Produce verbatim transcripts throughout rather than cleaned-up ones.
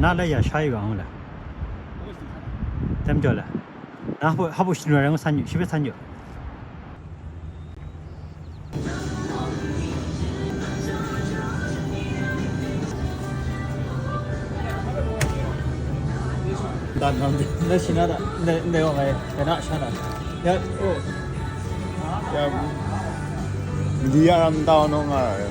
Na la ya sha yu ga ngu la. Tem jaw la. Na hpu, hpu shi nu ra ngu san yu, shi hpe san yu. Dan nam de, na shi na da, na, na yawng ai, ka na sha na. Ya, oh. Ya, li ya ram tau nong nga ra.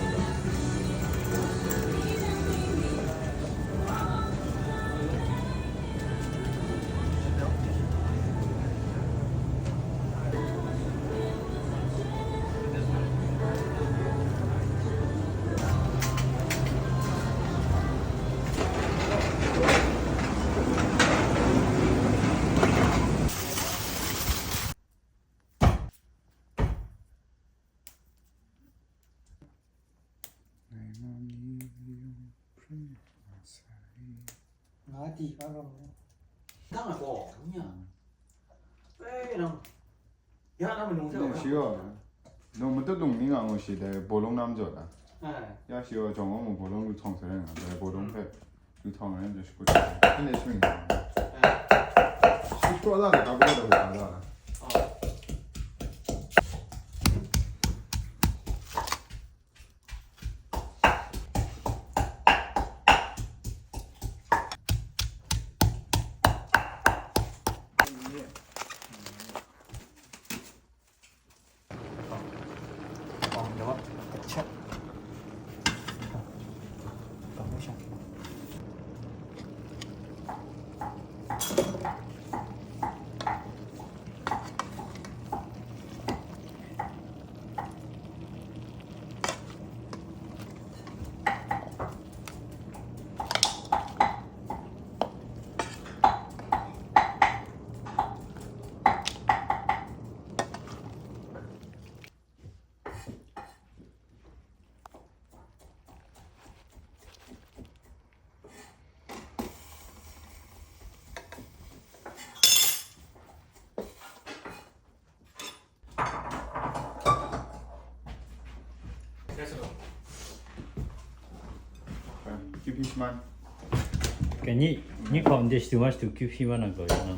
Nga di pa rawng. Dang a gaw, nya. Ei, nang. Ya, nang minung tau. Shi gaw, nung matut nung ni nga ngu shi, dai bolong nam jaw da. Ai. Ya shi gaw, jawng gaw mu bolong lu htawng sa rai nga, dai bolong hpe lu htawng rai nga, shi kut. Hpyi le shi mying. Ai. Shi kut la, da, da, da, da, da. Oh. Keep him man. Can you, you found this too much to keep him on a go, you know?